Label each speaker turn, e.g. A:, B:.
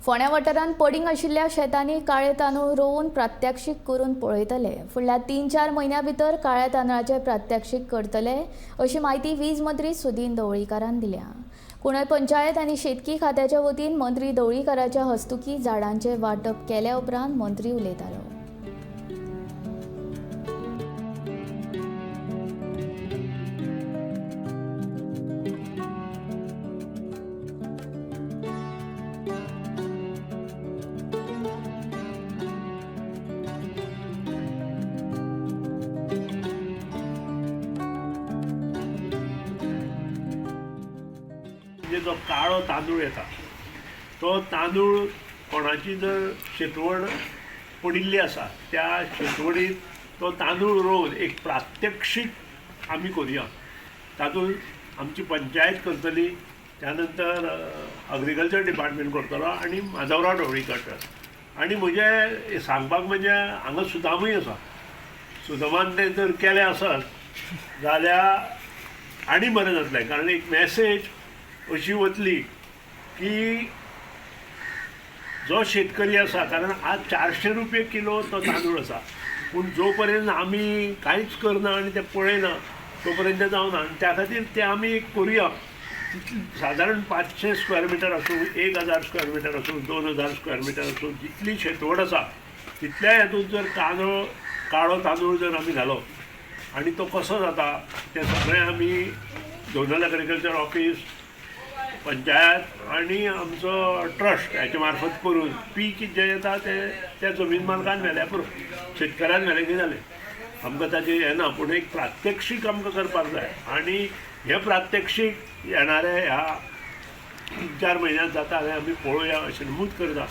A: फोंड्या वाठारांत पडींग आशिल्ल्या शेतांनी काळे तांदूळ रोवन प्रात्यक्षीक करून पळयतले. फुडल्या 3-4 म्हयन्यां भितर काळ्या तांदळाचे प्रात्यक्षीक करतले अशी म्हायती वीज मंत्री सुदीन ढवळीकारान दिल्या. कुणय पंचायत आनी शेतकी खात्याच्या वतीन मंत्री ढवळीकाराच्या हस्तुकी झाडांचे वांटप केल्या उपरांत मंत्री उलयतालो.
B: जो काळो तांदूळ येता तो तांदूळ कोणाची जर शेतवड पडिल्ली आसा त्या शेतवडीत तो तांदूळ रोवन एक प्रात्यक्षीक आमी करुया. तातूंत आमची पंचायत करतली, त्यानंतर अग्रिकल्चर डिपार्टमेंट करतलो आनी माधवराव ढवळीकर ट्रस्ट. आनी म्हजें सांगपाक म्हणजे हांगा सुदामूय आसा. सुदामान तें जर केलें आसत जाल्यार आनी बरें जातलें, कारण एक मॅसेज अशी वतली की जो शेतकरी आसा, कारण आज 400 रुपये किलो तो तांदूळ आसा, पूण जो पर्यंत आमी कांयच करना आनी तें पळयना तो पर्यंत जावना. आनी त्या खातीर तें आमी करुया. सादारण 500 स्क्वेअर मिटर आसूं, 1000 स्क्वेअर मिटर आसूं, 2000 स्क्वेअर मिटर आसूं, जितली शेतवड आसा तितल्या हातूंत जर तांदूळ काळो तांदूळ जर आमी घालो आनी तो कसो जाता तें सगळें आमी झोनल एग्रीकल्चर ऑफीस, पंचायत आनी आमचो ट्रस्ट हाचे मार्फत करून पीक जें येता तें त्या जमीन मालकान व्हेल्यार पुरो, शेतकऱ्यान व्हेलें की जालें, आमकां ताचें हें ना. पूण एक प्रात्यक्षीक आमकां करपाक जाय आनी हें प्रात्यक्षीक येणारे ह्या 3-4 म्हयन्यांत जाता हें आमी पळोवया अशें नमूद करता.